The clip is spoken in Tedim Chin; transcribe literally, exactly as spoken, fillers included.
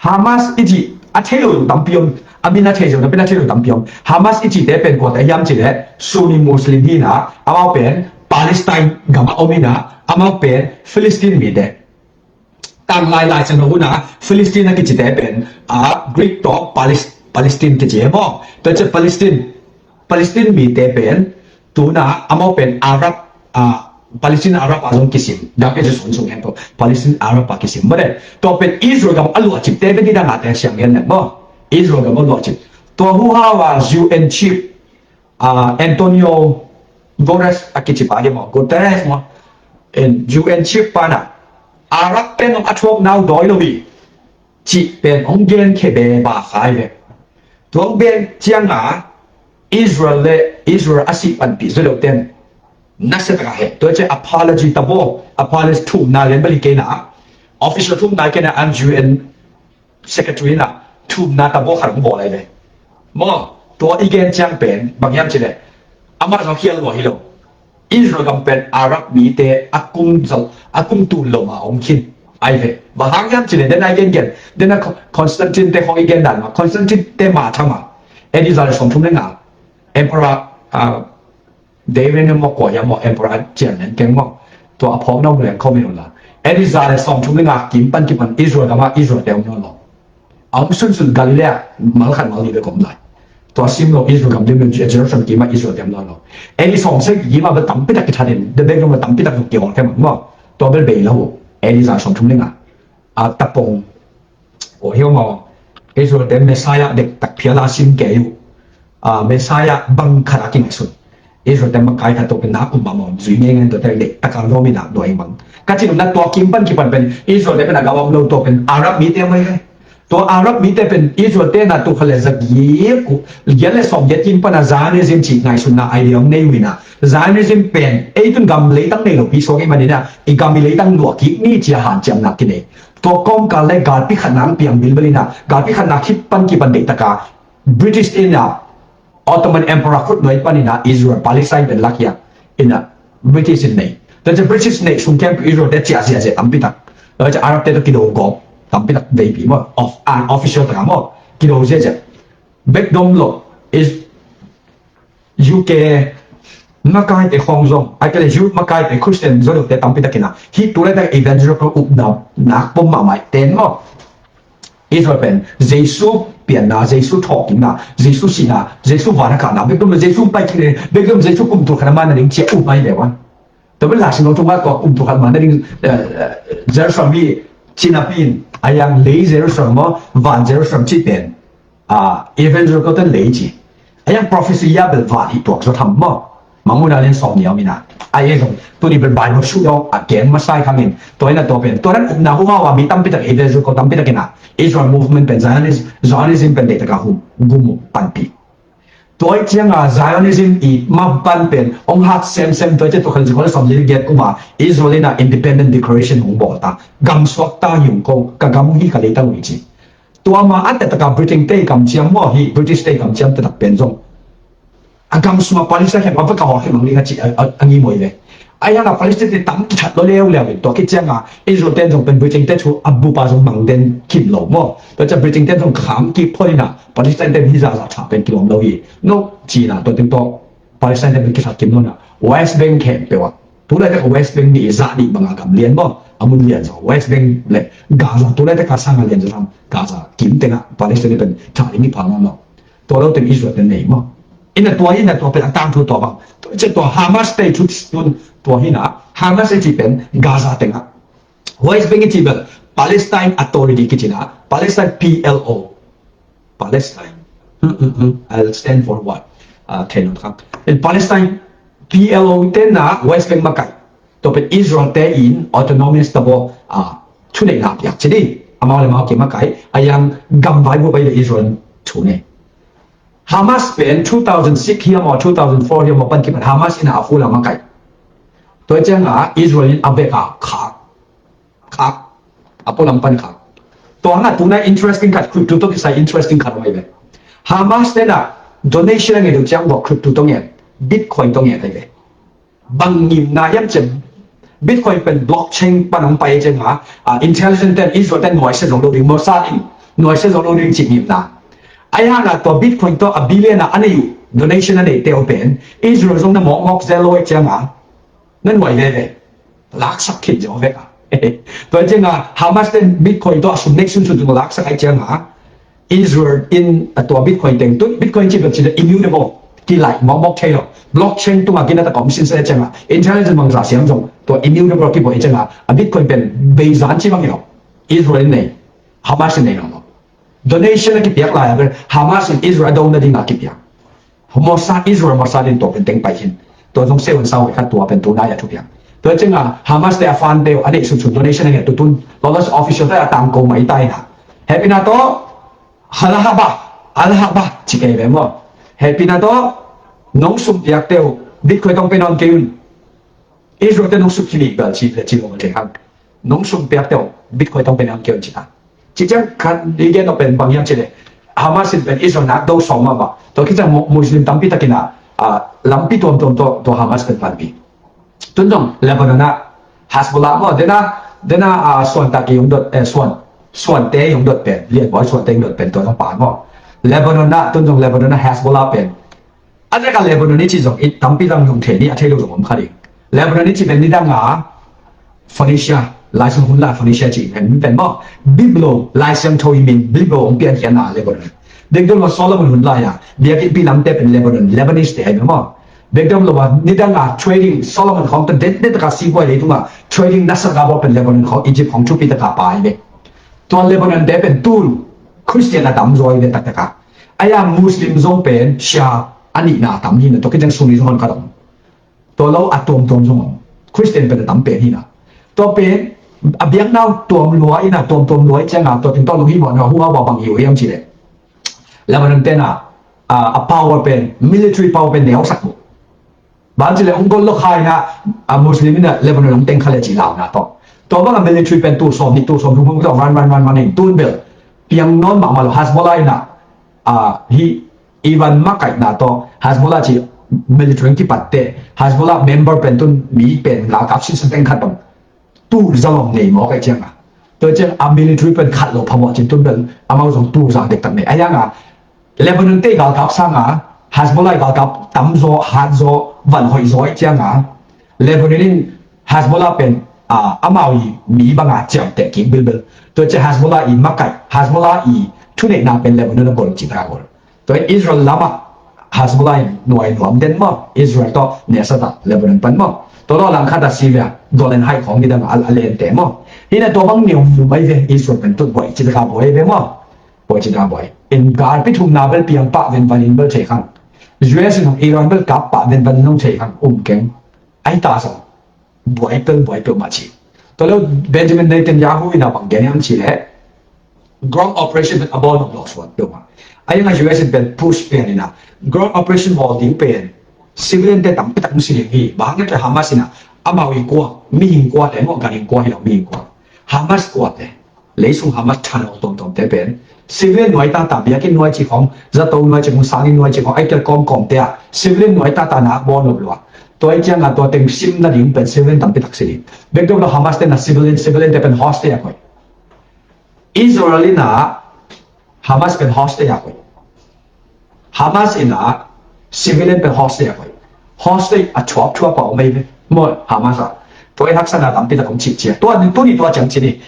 Hamas i cih a thei lo tampi om, a min a thei zo, na pen a thei lo tampi om. Hamas i cihte pen kuate hiam cih leh Sunni Muslim hi na, amau pen Palestine gam a om hi na, amau pen Philistine mite. Tanglai Lai Siangtho hun a Philistine a kicite pen a Greek tawh Palis-, Palestine kici hi maw? Tua ciang Palestine, Palestine mite pen tuna amau pen Arab, a, Palestine Arab a zong kisim. Dak e sung sung hen ko Palestine Arab a kisim mah de. Tua pen Israel gam a luahcipte pen i dang a te siang hen nen maw? Israel gam a luahcip. Tua hu hau a U N chief, a, Antonio Guterres a kici pa hi maw? Guterres maw? En U N chief pa na Arab pen ong a thuak nau dawi lo hi. Cih pen ong gen khe be ba khai ve. Tua ong gen ciang a Israel le Israel a sih panpih zo lo ten. Nasia taka he. Tua ciang apology ta bo. Apology thumna lian bali kei na. Official thumna kei na an U N secretary na thumna ta bo khat ong bo lai ve. Maw, tua i gen ciang pen, bang hiam cih leh. Amah zong khial lua hi lo. Israel gam pen Arab mite a kum zal, a kum tul lo ma om khin. Ai ve. Bang hang hiam cih leh, den a i gen gen. Den a Constantine te khong i gen dan ma. Constantine te ma tha ma. A D za le sawm thum le nga. Emperor, a, David ne maw kua hiam maw Emperor cian nen keng maw. Tua a phawk na um leng khawm in um la. A D za le sawm thum le nga kim pan kipan Israel gam a Israel te om nawn lo. A om sunsun Galilee mal khat mal nih bek om lai. Tua sim lo Israel gam lim lim ci a Jerusalem kim a Israel te om nawn lo. A D sawm sek kim a bek tampi tak kithat in, the bek lam tampi tak kihawl khe mah maw. Tua bel bei lo. A D za sawm thum le nga. A tapong. Aw hiau maw. Israel te Messiah dektak phial a sim kei uh. A, Messiah bang khat a kingaihsun. Israel te makai khat tawh pen na kum bang maw. Zui ngei ngei tawh te dektak a lawm in a duai bang. Ka cih na tua kim pan kipan pen Israel te pen a gam om lo tawh pen Arab mite mai ve. Tua Arab mite pen Israel te na tu khat le za giat ku, giat le sawm giat kim pan a Zionism cih ngaihsutna idea om nei uh in a. Zionism pen ei tun gam leitang nei lo pi suak ei man in a. I gam i leitang luah kik ni ci a hanciamna kinei. Tua kawmkal le galpi khatna ang piang bilbel in a, galpi khatna khit pan kipan deih taka British in a, Ottoman Emperor khut nuai pan in a Israel, Palestine pen lakhia in a British in nei. Tua ciang British nei sung khempeuh Israel te ciah ziahziah tampi tak. Tua ciang Arab te tawh kido gawp tampi tak veipi maw, of, unofficial taka maw, kido ziahziah. Bek dom lo is U K makaite khawng zong, a kele Europe makaite Christian zong te tampi takin a, hih tu laitak evangelical upna nak pom mahmah ten maw. Israel pen Jesu pianna, Jesu thawhkikna, Jesu sihna, Jesu van a kahna, bek dom lo Jesu pai kik le, bek dom Jesu kum tul khat a man na ding ci a up mai le wan. Tua bek Lai Siangtho tungah tua kum tul khat man na ding, eh, eh, Jerusalem hi cina pin, a yang lei Jerusalem maw, van Jerusalem ci pen. A, evangelical ten lei ci. A yang prophecy ya bel van hi tuak zo tham maw. Mangmuna len sawm ni a om in a. A yang zong tuni bel Bible sut dong a gen masai khang in. Tua in a tua pen. Tua dan upna hu hau a mi tampi tak evangelical tampi tak in a. Israel movement pen Zionism, Zionism pen deih taka hu gum uh panpih. Tua i ciang a Zionism i ma pan pen ong hat semsem tua i ciang tua khan zikol sawm li giat kum a Israel in a independent declaration ong bawl ta. Gam suak ta hi ung ko, ka gam hi ka leitang uh hi ci. Tua ma a taktak a Britain te i kamciam maw hi, British te i kamciam taktak pen zong a gam sung a Palestine khempeuh a va ka hawh hi mang ding a ci a, a, a ngimawi ve. A yang a Palestine te tam kithat lo leuleu in tua khit ciang a Israel ten zong pen Britain te thu a bup a zong mang den kim lo maw. Tua ciang Britain ten zong kham kik phot in a Palestine te hi zahzah thah pen kilawm lo hi. No ci in a tua teng tawh Palestine te pen kithat kim lo in a West Bank khempeuh a. Tu laitak a West Bank nih zah nih bang a gam lian maw. A mun lian zaw. West Bank le Gaza tu laitak a sang a lian zaw tham. Gaza kim teng a Palestine pen thah ding i phal maw. Tua lo teng Israel pen nei maw. Ina tua, ina tua pen a tangthu tua bang. Tua ciang tua Hamas te thu tun tua hi na. Hamas i ci pen Gaza teng a. West Bank i ci bel Palestine Authority kici na. Palestine P L O. Palestine. Hmm, hmm, hmm. I'll stand for what? Ah, thei lo kha. In Palestine P L O te na West Bank makai. Tua pen Israel te in autonomous ta bo, ah, thuneihna piak ci di. Amau le mau ki makai. A yang gam vai bu bai le Israel thu nei. Hamas pen two thousand six hiam aw two thousand four hiam aw pan kipan Hamas in a hula makai. Tua ciang a Israel in a bek a khak. Khak. A pualam pan khak. Tua hang a tuna interesting khat, crypto tawh kisai interesting khat om ai ve. Hamas te na donation a ngei deuh ciang ua crypto tawh ngen. Bitcoin tawh ngen ai ve. Bang ngimna hiam cih leh Bitcoin pen blockchain pan hong pai ciang a, ah, intelligence ten, Israel ten nuai sia zong lo ding, Mossad in Nuaisiat zo lo ding cih ngimna. Ahi hanga tua Bitcoin tawh a billion a a nei uh, donation a neite uh pen Israel zong na mawkmawk zel lo ahih cianga na nuai veve. Laksak theih zaw vek a. Tua cianga Hamas ten Bitcoin tawh a sum neih sunsun tun laksak ahih cianga Israel in a tua Bitcoin teng tun, Bitcoin cih bel cih leh immutable, kilaih mawkmawk thei lo. Blockchain tungah kinata ka om sinsa ahih cianga intelligence bangza siam zong tua immutable kibuai ahih cianga a Bitcoin pen beizan cih bang hi lo. Israel in nei, Hamas in nei lo. Donation a kipiak lai a bel Hamas in Israel a do nadinga kipiak. Mossad, Israel Mossad in tua pen teng pai khin. Tua zong seven sau khat tua pen tunai a thupiak. Tua cianga Hamas te a fund te uh a neih sunsun donation a ngiat tutun. Lawless official te a tangko mai tai na. Hehpihna tawh, Allahu Akbar, Allahu Akbar ci kei ve maw. Hehpihna tawh, nong sum piak te uh Bitcoin tawh pe nawn kei un. Israel te nong sum khin hi bel ci le ci lo kei hang. Nong sum piak te uh Bitcoin tawh pe nawn kei un ci ta. Ci ciang khat ni gen tawh pen bang hiam ci le Hamas in pen Israel nak do sawm mah mah. Tua khit ciang Mu-, Muslim tampi takin a, a, lampi tuamtuam tawh tua Hamas pen panpih. Tun zong Lebanon ah Hezbollah maw, dena, dena, a, suan tak i hong dot, eh, suan, suante i hong dot pen, lianbawi suante i hong dot pen tua zong pan maw. Lebanon ah, tun zong Lebanon ah Hezbollah pen a zek a Lebanon i cih zong i tampi zang zong thei ni, a thei lo zong om kha ding. Lebanon i cih pen nidang a Phoenicia, Lai Siangtho hun lai Phoenicia cih pen, pen maw. Biblo, Lai Siangtho i min, Biblo hong piankhiatna Lebanon. Bek dong lo Solomon hun lai a biakinnpi lamte pen Lebanon, Lebanese te ahi maw. Bek dong lo a nidang a trading, Solomon khawng tawh den den taka sipuai leitung a trading nasak a bawl pen Lebanon khawng, Egypt khawng thupi taka pai ve. Tua Lebanon te pen tun Christian a tam zaw i ve taktak a. Ahi a Muslim zong pen Shia a nihna a tam hi na, tua khit ciang Sunni zong hon khat om. Tua lo a tuamtuam zong om. Christian pen a tam pen hi na. Tua pen a biakna uh tuam lua i na, tuamtuam lua i cianga tua teng tawh lunghimawhna uh a bang hi uh hiam cih leh Lebanon pen a, a, a power pen, military power pen neusak uh. Bang ci le hong gol lo kha in a, a Muslim in a Lebanon hong teng kha le ci launa tawh. Tua bang a military pen tul sawm nih, tul sawm thum hong tawh van, van, van, van in tun bel piang nawn mahmah lo. Hezbollah in a, a, hi Iran makaihna tawh Hezbollah ci military hong kipatte, Hezbollah member pen tun mi pen galkap sinsa teng khat bang tul za lawm nei mawk ahih cianga. Tua ciang a military pen khat lo phamawh cin tun bel amau zong tul za dektak nei. Ahi hanga Lebanon te galkap sanga Hezbollah galkap tam zaw, hat zaw, van hoih zaw ahih cianga Lebanon in Hezbollah pen, a, amau i mi banga ciamteh kik bilbil. Tua ciang Hezbollah i makaih, Hezbollah i thuneihna pen Lebanon a gol cih taka gol. Tua in Israel lamah Hezbollah in nuai nuam den maw, Israel tawh nesa ta Lebanon pan maw. Tua lo langkhat a Syria, Golan Heights khawng nidang a, a lente maw. Hi na tua bang neu mu mai ve Israel pen tut buai cih taka buai ve maw. Buai cih taka buai. In galpi thumna bel piang pah venvan in bel thei khang. U S in Iran bel kap pah venvan in hong thei khang um keng. Ahi ta zong buai pel, buai pel mah ci. Tua lo Benjamin Netanyahu in a bang gen hiam ci le ground operation pen a bawl nop lo suan peuhmah. Ahi hanga U S in pen push pian in a ground operation bawl ding pen civilian te tampi tak hong si ding hi. Bang hang hiam cih leh Hamas in a amau i kua, mihing kua te maw, ganhing kua hi lo, mihing kua. Hamas kua te, leisung Hamas thanol tuamtuamte pen civilian nuai tata, biakinn nuai cih khawng, zato nuai cih khawng, sanginn nuai cih khawng, ahi kei leh kawmkawmte ah civilian nuai tata na bawl nop lo a. Tua ahih cianga tua teng sim nading pen civilian tampi tak si ding. Bek dong lo Hamas te na civilian, civilian te pen hostage a koih. Israel in a Hamas pen hostage a koih. Hamas in a civilian pen hostage a koih. Hostage a thuak thuak a om ei ve maw Hamas a. Tua in haksatna tampi tak om cih cia. Tua ni, tuni tua ciang ci ni.